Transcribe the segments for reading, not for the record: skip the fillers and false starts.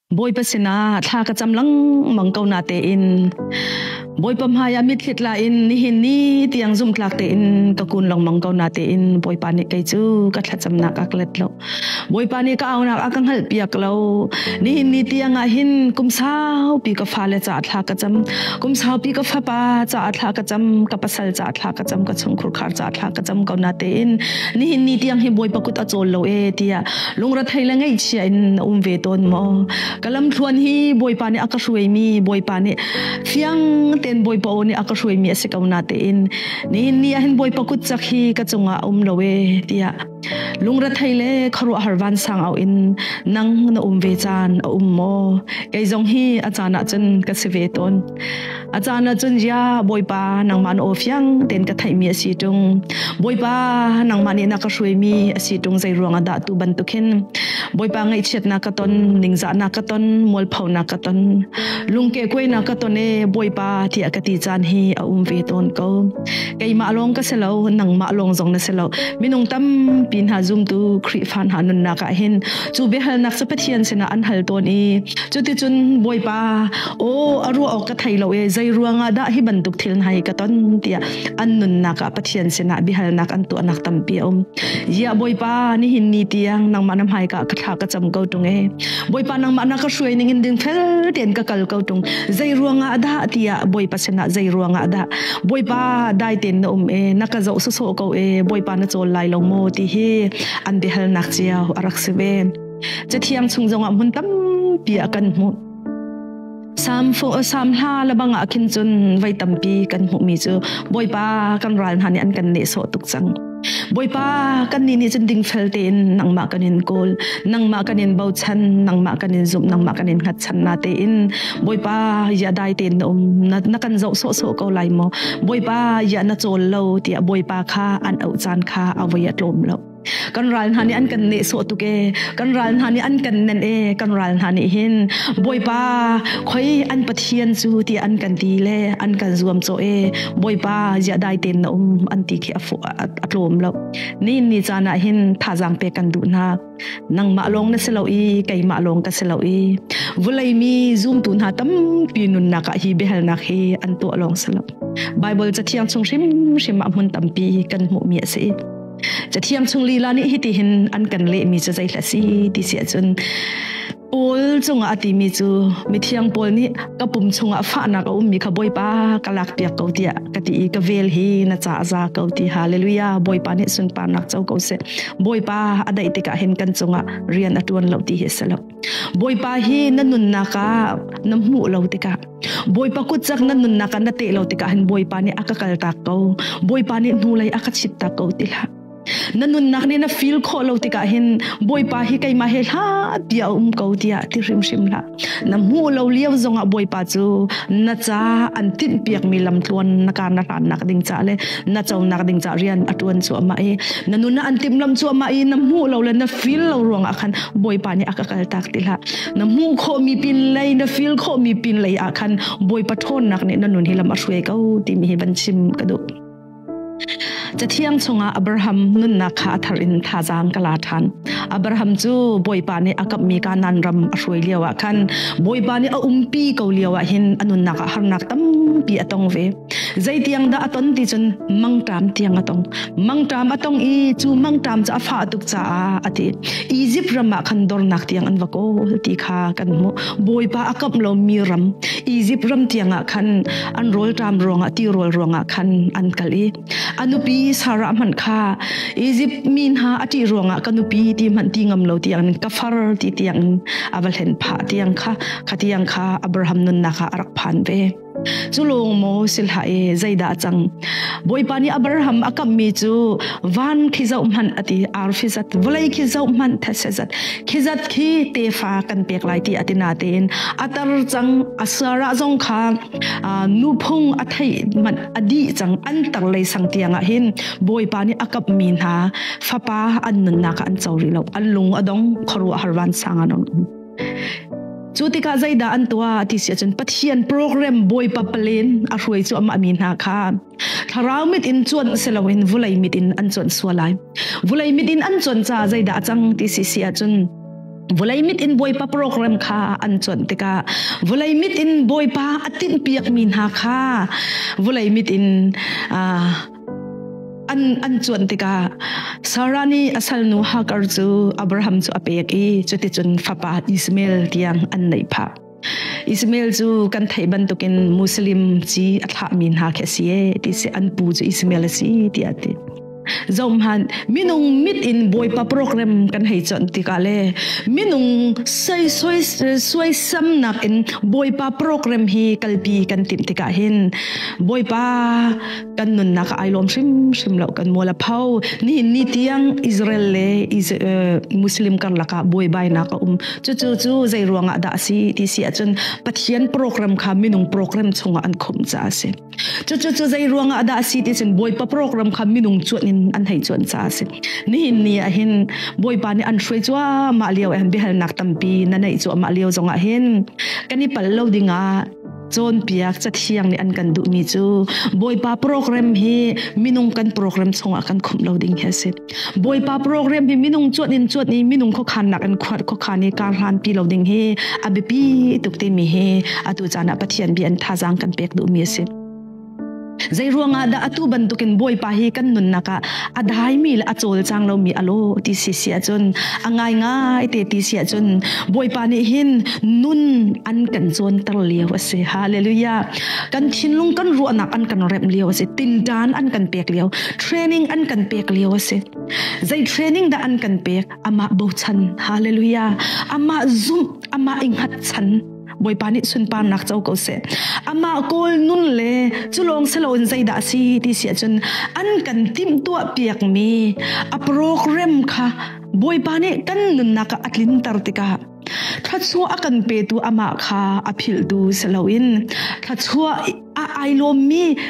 Bawipa sinah thla ka cam lengmang ko na tein Bawipa hmai ah mitthli tla in nihin ni tiang zumhtlak tein ka kun lengmang ko na tein Bawipa nih kei cu ka thlacamnak a ka let lo. Bawipa nih ka aunak a ka hngalh piak lo. Nihin ni tiang ah hin kum saupi ka fale caah thla ka cam. Kum saupi ka fapa caah thla ka cam, ka pasal caah thla ka cam, ka chungkhur khar caah thla ka cam ko na tein nihin ni tiang hi Bawipa kut a cawl lo e tiah lungrethei le ngaihchia in na um ve tawn maw ka lamthluan hi bawipa nih a ka hruaimi bawipa nih fiang tein bawipa aw nih a ka hruaimi a si ko na tein nihin ni ah hin bawipa kut cak hi ka cungah a um lo e tiah lungrethei le khuaruahhar vansang au in nang na um ve caan a um maw kei zong hi a caan ah cun ka si ve tawn A caan ah cun ya Bawipa nangmah na aw fiang tein ka theihmi a si ṭung. Bawipa nangmah nih na ka hruaimi a si ṭung zei ruangah dah tu bantuk hin Bawipa ngaihchiatnak ka ton, ningzahnak ka ton, mualphonak ka ton, lungkehkuainak ka ton e Bawipa tiah ka ti caan hi a um ve tawn ko. Keimah lawng ka si lo, nangmah lawng zong na si lo. Minung tampi hna zumtu Khrihfa hna nunnak ah hin cu biahalnak cu Pathian sinah an hal tawn i cuticun Bawipa aw a ruah awk ka thei lo e zei ruangah dah hi bantuk thil hna hi ka ton tiah an nunnak ah Pathian sinah biahalnak an tuahnak tampi a um ya Bawipa nihin ni tiang nangmah na hmaika ka thla ka cam ko tung e Bawipa nangmah na ka hruai ning in ding fel tein ka kal ko tung zei ruangah dah tiah Bawipa sinah zei ruangah dah Bawipa dai tein na um e na ka zoh sawsawh ko e Bawipa na cawl lai lo maw ti hi an biahalnak cio a rak si ve Cathiang chung zongah hmun tampi a kan hmuh Sam sam hla le bang ah khin cun voi tampi kan hmuhmi cu Bawipa kan ral hna nih an kan nehsawh tuk cang. Bawipa kan nih nih cun dingfel tein nangmah kan in kawl, nangmah kan in bochan, nangmah kan in zumh, nangmah kan in hngatchan na tein Bawipa ya dai tein na um na, na kan zoh sawhsawh ko lai maw? Bawipa ya na cawl lo tiah Bawipa kha an auh caan kha a voi a tlawm lo. Kan ral hna nih an kan nehsawh tuk e kan ral hna nih an kan nenh e kan ral hna nih hin Bawipa khoi an Pathian cu tiah an kan ti le an kan zuam cawh e Bawipa ziah dai tein na um an ti khi a a tlawm lo ni ni caan ah hin thazaang pek kan duh hna nangmah lawng na si lo i keimah lawng ka si lo i vulei mi zumtu hna tampi nunnak ah hi biahalnak hi an tuah lawng si lo Bible cathiang chung hrimhrim ah hmun tampi kan hmuhmi a si. Cathiang chung lila nih hitihin an kan lehmi cu zei hlah si ti si ahcun Paul cungah a timi cu mithiang Paul nih ka pum chungah fahnak a ummi kha Bawipa ka lakpiak ko tiah ka ti i ka vel hi na ca a za ko ti hallelujah Bawipa nih sunparnak co ko seh Bawipa a daih tikah hin kan cungah rian a tuan lo ti hi a si lo Bawipa hi na nunnak ah na hmuh lo tikah Bawipa kutcak na nunnak ah na teh lo tikah hin Bawipa nih a ka kaltak ko. Bawipa nih hnulei a ka chittak ko ti hlah. Na nunnak nih na feel khawh lo tikah hin Bawipa hi keimah he hla tiah a um ko tiah ti hrimhrim hlah. Na hmuh lo lio zongah Bawipa cu na ca an tinhpiakmi lamtluan na kar na hlannak ding ca le na conak ding ca rian a tuan cuahmah i na nun ah an timhlam cuahmah i na hmuh lo le na feel lo ruangah khan Bawipa nih a ka kaltak ti hlah. Na hmuh khawhmi pin lei na feel khawhmi pin lei ah khan Bawipa ṭhawnnak nih na nun hi lam a hruai ko timi hi van chim ka duh. Cathiang chungah Abraham nunnak kha a thar in thazaang ka la ṭhan. Abraham cu Bawipa nih a kamhmi Kanaan ram a hruai lio ah khan Bawipa nih a umpi ko lio ah hin a nunnak ah harnak tampi a tong ve. Zeitiang dah a ton ti cun mangṭam tiang a tong. Mangṭam a tong i cu mangṭam cu a fah tuk caah a ti. Izipt ram ah khan dornak tiang an va kawl ti kha kan hmuh. Bawipa a kamh lomi ram Izipt ram tiang ah khan an rawlṭam ruangah tirawl ruangah khan an kal i a nupi Sarah hmanh kha Izipt mi hna a ṭih ruangah ka nupi ti hmanh ti ngam lo tiang ka far ti tiang a va hlen phah tiang kha kha tiang kha Abraham nunnak ah a rak phan ve. Cu lawng maw si hlah e zeidah a cang? Bawipa nih Abraham a kamhmi cu van khi zoh hmanh a ti arfi zat vawlei khi zoh hmanh thetse zat khi zat khi tefa kan pek lai ti a ti natein a tar cang a Sarah zong kha nuphung a theih manh a dih cang an tar lei sang tiang ah hin Bawipa nih a kamhmi hna fapa an nunnak ah an co rih lo an lung a dong khuaruahhar vansang an um. Cu tikah zeidah an tuah ti si ahcun Pathian program Bawipa palen a hruai cu amah mi hna kha thlarau mit in cuanh si loin vulei mit in an cuanh sual lai. Vulei mit in an cuanh caah zeidah a cang ti si si ahcun. Vawlei mit in Bawipa program kha an cuanh tikah vawlei mit in Bawipa a tinhpiakmi hna kha vawlei mit in an cuanh tikah Sarah nih a salnu Hagar cu Abraham cu a pek i cuticun fapa Ishmael tiang an neih phah. Ishmael cu kan theih bantukin Muslim ci a thlahmi hna khi a si e ti si an pu cu Ishmael a si tiah a ti. Zohhmanh minung mit in Bawipa program kan hei chawnh tikah le minung suaisamnak in Bawipa program hi kalpi kan timh tikah hin Bawipa kan nunnak ah ai lawm hrimhrim lo, kan mual a pho. Nihin ni tiang Israel le Muslim karlak ah buaibainak a um. Cucu cu zei ruangah dah a si ti si ahcun Pathian program kha minung program chungah an khumh caah a si. Cucu cu zei ruangah dah a si ti cun Bawipa program kha minung cuanh in an hei cuanh caah a si. Nihin ni ah hin Bawipa nih an hruai cuahmah lio ah hin biahalnak tampi na neih cuahmah lio zongah hin kan i pal lo dingah cawnpiak cathiang nih an kan duhmi cu Bawipa program hi minung kan program chungah kan khumh lo ding hi a si. Bawipa program hi minung cuanh in cuanh i minung khuakhannak in khuakhan i kar hlan pi lo ding hi a biapi tuk timi hi atu caan ah Pathian bia in thazaang kan pek duhmi a si. Zei ruangah dah atu bantukin Bawipa hi kan nunnak ah a daimi le a cawlcang lomi a lo ti si si ahcun, a ngaingai te ti si ahcun, Bawipa nih hin nun an kan cawnter lio a si. Hallelujah. Kan thinlung kan ruahnak an kan remh lio a si. Tinṭan an kan pek lio. Training an kan pek lio a si. Zei training dah an kan pek? Amah bochan. Hallelujah. Amah zumh, amah i hngatchan. Bawipa nih sunparnak co ko seh. Amah kawl nun le culawng siloin zeidah a si ti si ahcun an kan timhtuah piakmi a program kha Bawipa nih kan nunnak ah a tlinter tikah thluachuah a kan petu amah kha a philhtu si loin thluachuah a ai lawmmi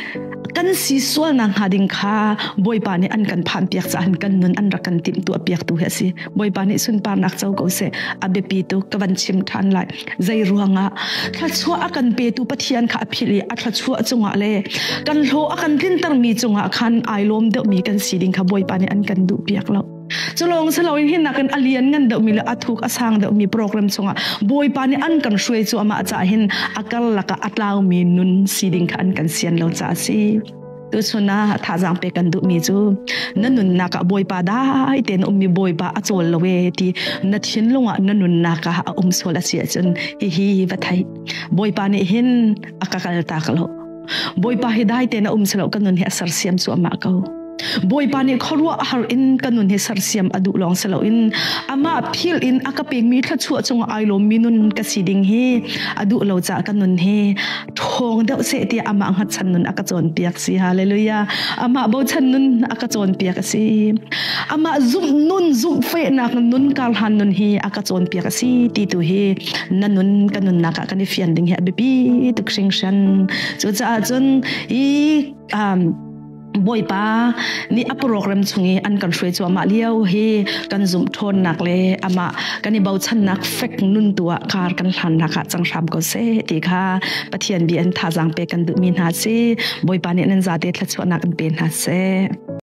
kan si sualnak hnga ding kha Bawipa nih an kan phan piak caah kan nun an rak kan timhtuah piaktu hi a si. Bawipa nih sunparnak co ko seh. A biapi tu ka van chim ṭhan lai. Zei ruangah thluachuah a kan petu Pathian kha a philh i a thluachuah cungah le kan hlawh a kan tlintermi cungah khan ai lawm deuhmi kan si ding kha Bawipa nih an kan duh piak lo. Culawng siloin hi nakin a lian ngan deuhmi le a thuk a sang deuhmi program chungah Bawipa nih an kan hruai cu amah caah hin a karlak ah a tlaumi nun si ding kha an kan sian lo caah a si. Tuchun ah thazaang pek kan duhmi cu na nunnak ah Bawipa dai tein ummi Bawipa a cawl lo e ti na thinlung ah na nunnak ah a um sual a si ahcun hihi va thei. Bawipa nih hin a ka kaltak lo. Bawipa hi dai tein a um silo ka nun hi a sersiam cuahmah ko. Bawipa nih khuaruah har in ka nun hi sersiam a duh lawng si loin amah phil in a ka pekmi thluachuah cungah ai lawmmi nun ka si ding hi a duh lo caah ka nun hi ṭhawng deuh seh tiah amah hngatchan nun a ka cawnpiak si. Hallelujah. Amah bochan nun a ka cawnpiak a si. Amah zumh nun zumhfehnak nun karhlan nun hi a ka cawnpiak a si ti tu hi na nun ka nunnak ah kan i fian ding hi a biapi tuk hringhran. Cucaah cun i Bawipa nih a program chung i an kan hruai cuahmah lio hi kan zumh ṭhawnnak le amah kan i bochannak fek nun tu ah kar kan hlannak ah cang hram ko seh ti kha Pathian bia in thazaang pek kan duhmi hna si. Bawipa nih nan zate thluachuahnak in pe hna seh.